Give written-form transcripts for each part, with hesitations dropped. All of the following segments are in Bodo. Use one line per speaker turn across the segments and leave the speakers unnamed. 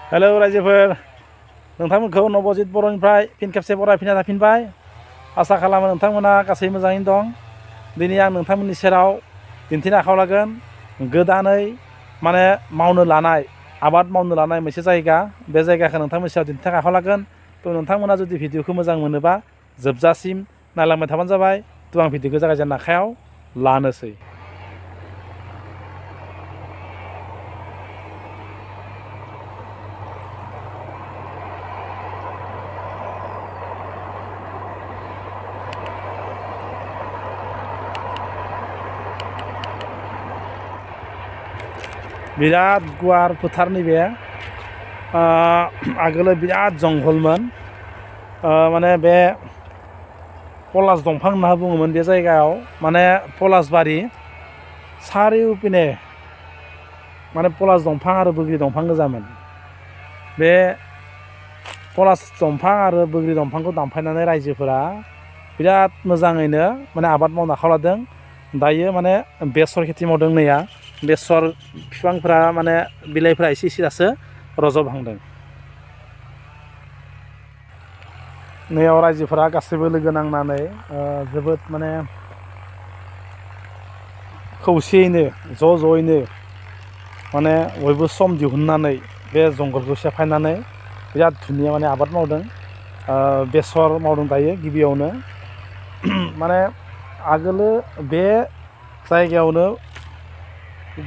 हेलौ रायजोफोर नोंथांमोनखौ नबजित बर'निफ्राय फिन खेबसे बरायफिनना थाफिनबाय आसा खालामो नोंथांमोना गासै मोजाङैनो दं। दिनै आं नोंथांमोननि सेराव दिन्थिनो आखायाव लागोन गोदानै माने मावनो लानाय आबाद मावनो लानाय मोनसे जायगा। बे जायगाखौ नोंथांमोननि सेराव दिन्थिनो आखायाव लागोन। थ' नोंथांमोना जुदि भिडिअखौ मोजां मोनोबा जोबजासिम नायलांबाय थाबानो जाबाय। थ' आं भिडिअखौ जागायजेननो आखायाव लानोसै। बिराद गुवार फोथार नैबे आगोलो बिराद जंगलमोन। माने बे पलास दंफां होनना बुङोमोन बे जायगायाव। माने पलासबारि सारिउपिने माने पलास दंफां आरो बोग्रि दंफां गोजामोन। बे पलास दंफां आरो बोग्रि दंफांखौ दानफायनानै रायजोफोरा बिराद मोजाङैनो माने आबाद मावनो आखायाव लादों। दायो माने बेसर खेथि मावदों नैया बेसर बिफांफोरा माने बिलाइफोरा एसे एसे दासो रज'हांदों। नैयाव रायजोफोरा गासैबो लोगो नांनानै जोबोद माने खौसेयैनो ज'यैनो माने बयबो सम दिहुननानै बे जंगलखौ सेफायनानै बिराद धुनिया माने आबाद मावदों। बेसर मावदों दायो गिबियावनो। माने आगोलो बे जायगायावनो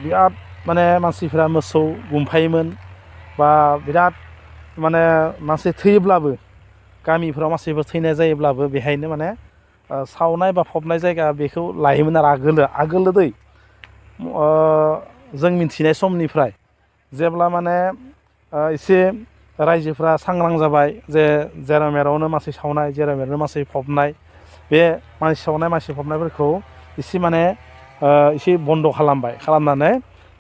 बिराद माने मानसिफ्रा मोसौ गुमफायोमोन बा बिराद माने मानसि थैयोब्लाबो गामिफ्राव मानसिफोर थैनाय जायोब्लाबो बेहायनो माने सावनाय बा फबनाय जायगा बेखौ लायोमोन आरो आगोलो दै जों मिथिनाय समनिफ्राय जेब्ला माने एसे रायजोफ्रा सांग्रां जाबाय जे जेराव मेरावनो मानसि सावनाय जेराव मेरावनो मानसि फबनाय बे मानसि सावनाय मानसि फबनायफोरखौ एसे माने एसे बन्द' खालामनानै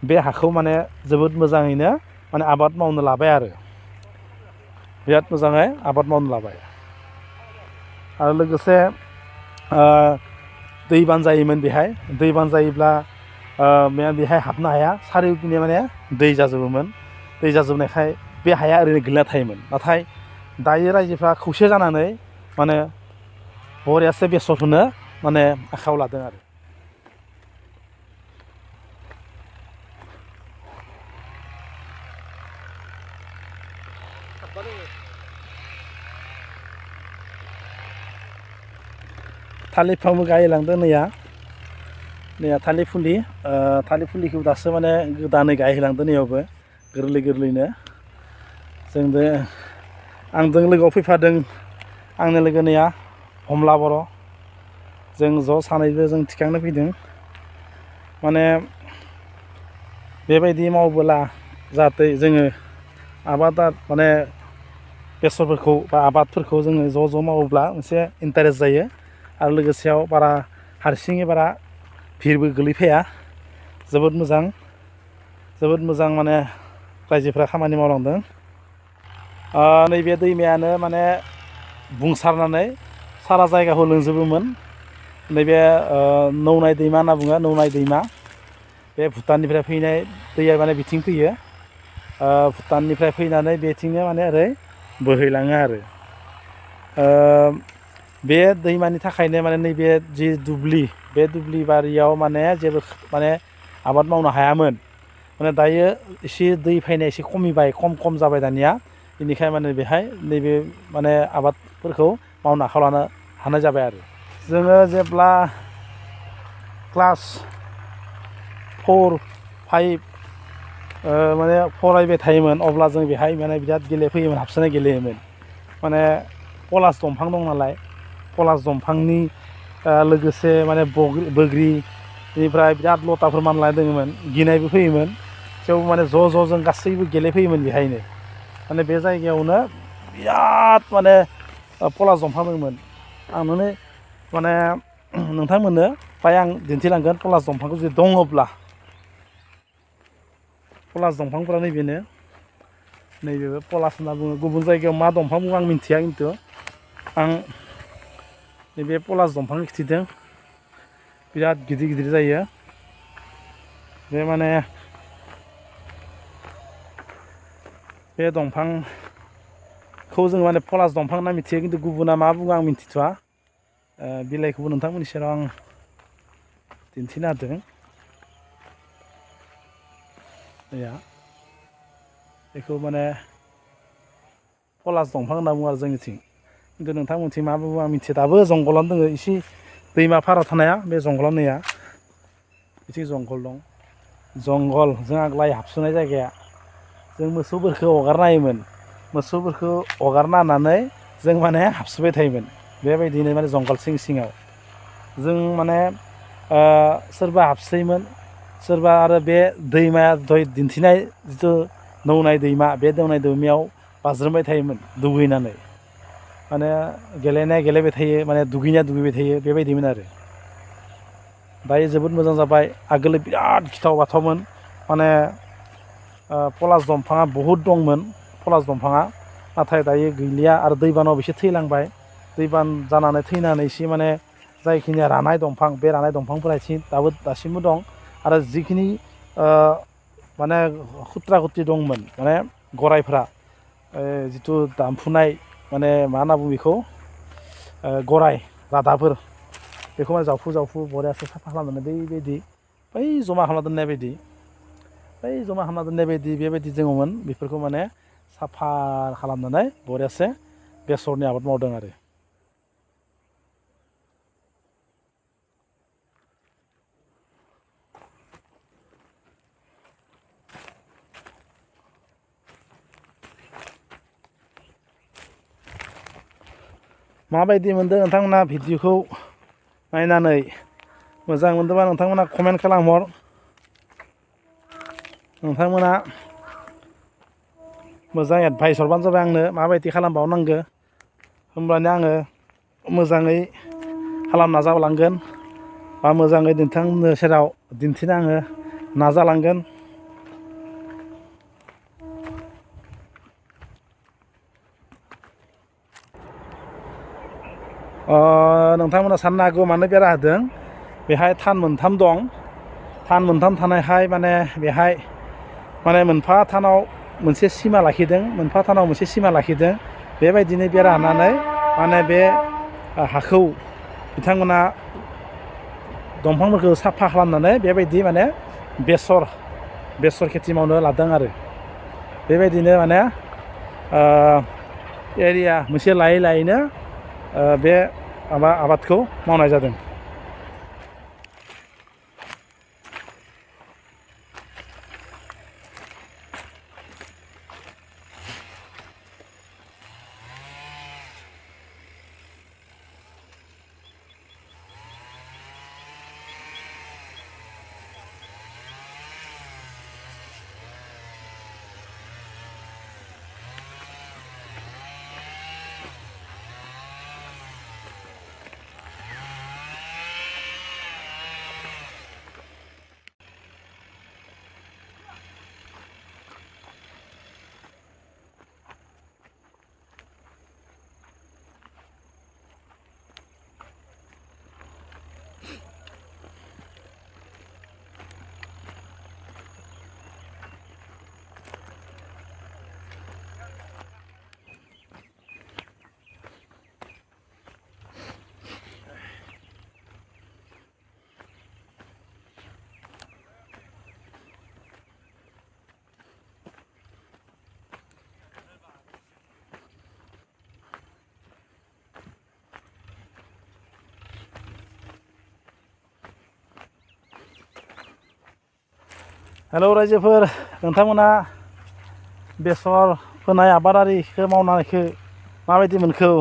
बे हाखौ माने जोबोद मोजाङैनो माने आबाद मावनो लाबाय आरो बिराद मोजाङै आबाद मावनो लाबाय। आरो लोगोसे दैबान जायोमोन बेहाय दैबान जायोब्ला बेहाय हाबनो हाया सारिउपिने माने दै जाजोबोमोन। दै जाजोबनायखाय बे हाया ओरैनो गोलैना थायोमोन। नाथाय दायो रायजोफ्रा खौसे जानानै माने बरियासे बेसरखौनो माने आखायाव लादों आरो। थालिर बिफांबो गायलांदों नैया थालिर फुलिखौ दासो माने गोदानै गायहोलांदों नैयावबो गोरलैनो जोंबो आंजों लोगोआव फैफादों आंनि लोगो नैया हम्ला बर' जों ज' सानैबो जों थिखांनो फैदों। माने बेबायदि मावबोला जाहाथे जोङो आबादा माने बेसरफोरखौ बा आबादफोरखौ जोङो ज' मावोब्ला मोनसे इन्टारेस्ट जायो। आरो लोगोसेयाव बारा हारसिङै बारा भिरबो गोलैफैया जोबोद मोजां माने रायजोफ्रा खामानि मावलांदों। नैबे दैमायानो माने बुंसारनानै सारा जायगाखौ लोंजोबोमोन। नैबे नौनाय दैमा होनना बुङो नौनाय दैमा बे भुटाननिफ्राय फैनाय दैया माने बिथिं फैयो। भुटाननिफ्राय फैनानै बेथिंनो माने ओरै बोहैलाङो आरो बे दैमानि थाखायनो माने नैबे जि दुब्लि बे दुब्लि बारियाव माने जेबो माने आबाद मावनो हायामोन। माने दायो एसे दै फैनाय एसे खमिबाय खम जाबाय दानिया बेनिखायनो माने बेहाय नैबे माने आबादफोरखौ मावनो आखायाव लानो हानाय जाबाय आरो। जोङो जेब्ला क्लास 4, 5 माने फरायबाय थायोमोन अब्ला जों बेहाय माने बिराद गेलेफैयोमोन हाबसोनाय गेलेयोमोन। माने पलास दंफां दं नालाय पलास दंफांनि लोगोसे माने बोग्रि बेनिफ्राय बिराद लताफोर मानलाना दङोमोन गिनायबो फैयोमोन। थेवबो माने ज' जों गासैबो गेलेफैयोमोन बेहायनो माने बे जायगायावनो बिराद माने पलास दंफां दंमोन। आं माने नोंथांमोननो फ्राय आं दिन्थिलांगोन पलास दंफांखौ जुदि दङब्ला पलास दंफांफोरा नैबेबो पलास होनना बुङो। गुबुन जायगायाव मा दंफां बुङो आं मिथिया खिन्थु आं नैबे पलास दंफां खिथिदों बिराद गिदिर जायो। बे माने बे दंफांखौ जों माने पलास दंफां होनना मिथियो खिन्थु गुबुना मा बुङो आं मिन्थिथ'आ बिलाइखौबो नोंथांमोननि सेराव आं दिन्थिनो हादों बेखौ माने पलास दंफां होनना बुङो आरो जोंनिथिं खिन्थु नोंथांमोनथिं मा बुङो आं मिथिया दाबो जंगलानो दङ एसे दैमा फारा थानाया बे जंगलानो नैया बिथिं जंगल दं जंगल जों आग्लाय हाबसोनाय जायगाया जों मोसौफोरखौ हगारना होयोमोन मोसौफोरखौ हगारना होनानै जों माने हाबसोबाय थायोमोन बेबायदिनो माने जंगल सिं सिङाव जों माने सोरबा हाबसोयोमोन सोरबा आरो बे दैमाया दहाय दिन्थिनाय जिथु नौनाय दैमा बे दौनाय दैमायाव बाज्रोमबाय थायोमोन दुगैनानै माने गेलेनाया गेलेबाय थायो माने दुगैनाया दुगैबाय थायो बेबायदिमोन आरो दायो जोबोद मोजां जाबाय आगोलो बिराद गिथाव बाथावमोन माने पलास दंफाङा बहुद दंमोन पलास दंफाङा नाथाय दायो गैलिया आरो दैबानाव बिसोर थैलांबाय दैबान जानानै थैनानै एसे माने जायखिनिया रानाय दंफां बे रानाय दंफांफोरा एसे दासिमबो दं आरो जिखिनि माने खुथ्रा खुथ्रि दंमोन माने गराइफ्रा जिथु दानफुनाय माने मा होनना बुङो बेखौ गराइ रादाफोर बेखौ माने जावफु जावफु बरियासो साफा खालामनानै बेबायदि बै जमा खालामना दोननाय बायदि जमा खालामना दोननाय बायदि बेबायदि दङमोन बेफोरखौ माने साफा खालामनानै बरियासे बेसरनि आबाद मावदों आरो माबायदि मोनदों नोंथांमोना भिडिअखौ नायनानै मोजां मोनदोंबा नोंथांमोना कमेन्ट खालामहर नोंथांमोना मोजां एडभाइस हरबानो जाबाय आंनो माबायदि खालामबावनांगौ होमब्लानो आङो मोजाङै खालामनो नाजालांगोन बा मोजाङै नोंथांमोननो सेराव दिन्थिनो आङो नाजालांगोन नोंथांमोना साननो हागौ मानो बेरा होदों बेहाय थान मोनथाम दं थान मोनथाम थानायहाय माने बेहाय माने मोनफा थानाव मोनसे सिमा लाखिदों मोनफा थानाव मोनसे सिमा लाखिदों बेबायदिनो बेरा होनानै माने बे हाखौ बिथांमोना दंफांफोरखौ साफा खालामनानै बेबायदि माने बेसर खेथि मावनो लादों आरो बेबायदिनो माने एरिया मोनसे लायै लायैनो बे आबादखौ मावनाय जादों हेलौ रायजोफोर नोंथांमोना बेसर फोनाय आबादारिखौ मावनायखौ माबायदि मोनखो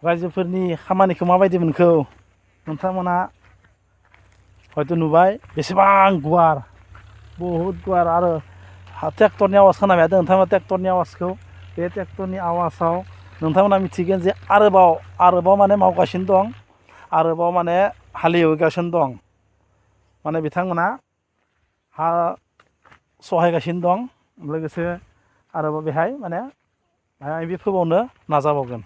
रायजोफोरनि खामानिखौ माबायदि मोनखो नोंथांमोना हयथ' नुबाय बेसेबां गुवार बहुद गुवार आरो ट्रेक्टरनि आवाज खोनाबाय नोंथांमोना ट्रेक्टरनि आवाजखौ बे ट्रेक्टरनि आवाजाव नोंथांमोना मिथिगोन जे आरोबाव माने मावगासिनो दं आरोबाव माने हालेवगासिनो दं माने बिथांमोना हा सहायगासिनो दं लोगोसे आरोबाव बेहाय माने बे फोबावनो नाजाबावगोन